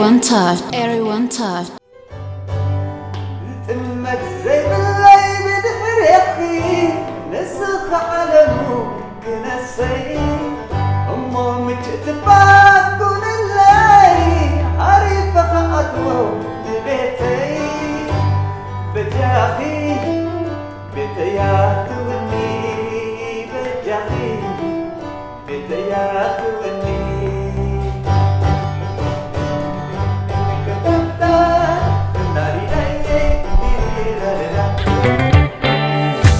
One touch, everyone touch. ጥመት ዘይብለይ ብድሕሬኺ ንስኺ ዓለሙ ክነሰይ እሞ ምችእ ትባል ኩንለይ ዓሪፈ ክኣትዎ ንቤተይ በጃኺ ቤተይ ኣትውኒ በጃኺ ቤተይ ኣትውኒ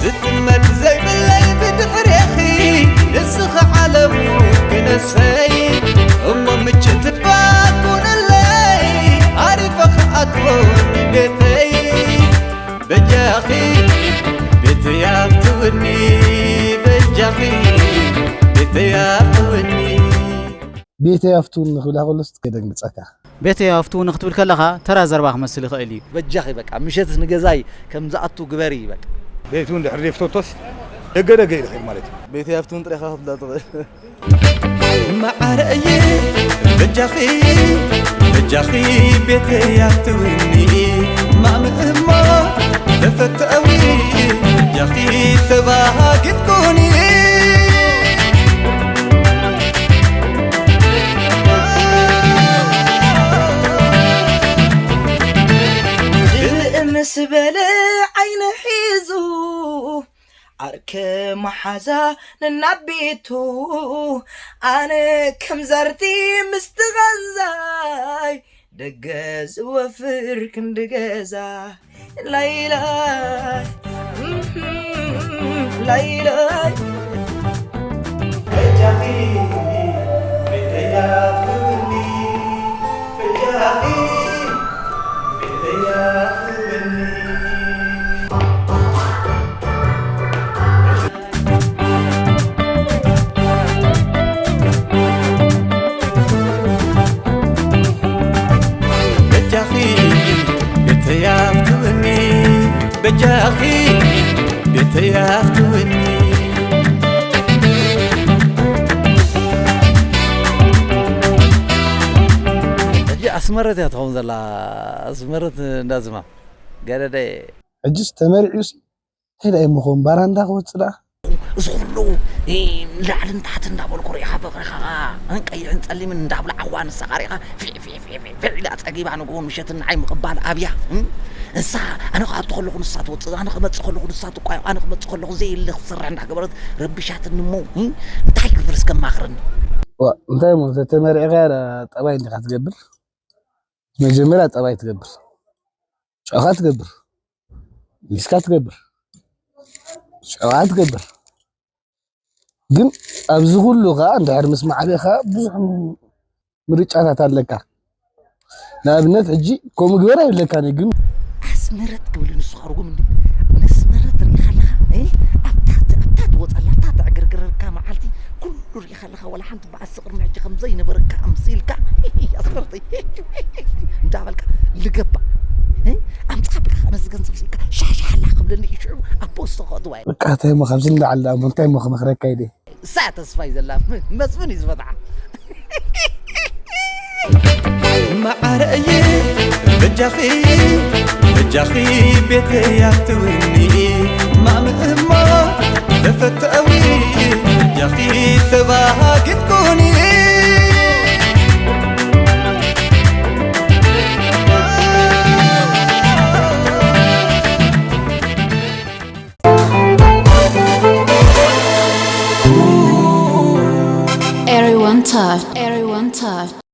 ዝጥመት ዘይብለይ ብድሕሬኺ ንስኺ ዓለሙ ክነሰይ እሞ ምችእ ትባል ኩንለይ ዓሪፈ ክኣትዎ ንቤተይ በጃኺ ቤተይ ኣትውኒ በጃኺ ቤተይ ኣትውኒ ቤተይ ኣፍትውኒ ክብላ ከሎስ ከደንግጸካ። ቤተይ ኣፍትውኒ ክትብል ከለኻ ተራ ዘረባ ክመስል ይኽእል እዩ። በጃኺ በቃ ምሸት ንገዛይ ከም ዝኣቱ ግበሪ በቃ። ቤቱ እንድሕር ዘይፍተቶስ ደገ ደገ ኢልኺ ማለት እዩ። ቤተይ ኣፍትውኒ ጥራይ ኢኻ ክትብላ ትኽእል። መዓረየ በጃኺ በጃኺ ቤተይ ኣፍትውኒ ማሚ እሞ ተፈተዊ በጃኺ ተባሃጊት ኩኒ ድምእ ምስ በለ ዓይኒ ሒዙ ዓርከ መሓዛ ነናቤቱ ኣነ ከም ዘርቲ ምስቲ ቐንዛይ ደገ ዝወፍር ክንዲ ገዛ ላይላይ ላይላይ በጃኺ ቤተይ ኣፍትውኒ በጃኺ ቤተይ ኣፍትውኒ በጃኺ ቤተይ ኣፍትውኒ በጃኺ ቤተይ ኣፍትውኒ ሕጂ ኣስመረት እያ ትኸውን ዘላ ኣስመረት እንዳዝማ ገደደ ሕጅስ ተመሪዑሲ እንታይ ደኣ ይምኾን ባራንዳ ክወፅእ ደኣ እዚ ኩሉ ንላዕልን ታሕትን እንዳበልኩ ሪኢኻ ፍቕሪ ከዓ ቀይሕን ፀሊምን እንዳብሉ ዓዋ ንሳ ከዓ ሪኢኻ ፊዕ ፊዕ ፊዕ ፊዕ ፊዕ ኢላ ፀጊባ ንግሆ ምሸትን ንዓይ ምቕባል ኣብያ እሳ ኣነ ክኣቱ ከለኹ ንሳ ትወፅእ ኣነ ክመፅእ ከለኹ ንሳ ትቋየቕ ኣነ ክመፅእ ከለኹ ዘየለ ክትሰርሕ እንዳገበረት ረቢሻትኒ እሞ እንታይ ክግበር እስከ ኣማኽረኒ እንታይ እሞ ተመሪዕካ ጠባይ እንዲኻ ትገብር መጀመርያ ጠባይ ትገብር ጨኻ ትገብር ሚስካ ትገብር ጨዋ ትገብር ግን ኣብዚ ኩሉ ከዓ እንድሕር ምስ ማዕበኻ ብዙሕ ምርጫታት ኣለካ ንኣብነት ሕጂ ከምኡ ግበር ኣይብለካን ግን ኣስመረት ክብል ንሱ ርጉም እንዲ ነስመረት ርኢኻ ኣለኻ ኣብታ ኣብታ ትወፀላ ኣብታ ተዕግርግረካ መዓልቲ ኩሉ ርኢኻ ኣለኻ ወላ ሓንቲ በዓል ስቕር ንሕጂ ከም ዘይነበረካ ኣምሲልካ ኣስመርተይ እንዳበልካ ልገባ ኣምፃ ብላ ከነዚ ገንዘብ ስልካ ሻሻሓላ ክብለኒ እዩ ሽዑ ኣብ ፖስቶ ከእትዋ እዩ በቃ እንታይ እሞ ካብዚ ንላዓሊ ደኣ እሞ እንታይ እሞ ክመኽረካ ኢለ እሳ ተስፋ እዩ ዘላ መስፍን እዩ ዝፈትሓ መዓረየ በጃኺ በጃኺ ቤተይ ኣትውኒ ማሚ እሞ ተፈተዊ በጃኺ ተባሃጊት ኩኒ Everyone touch, everyone touch.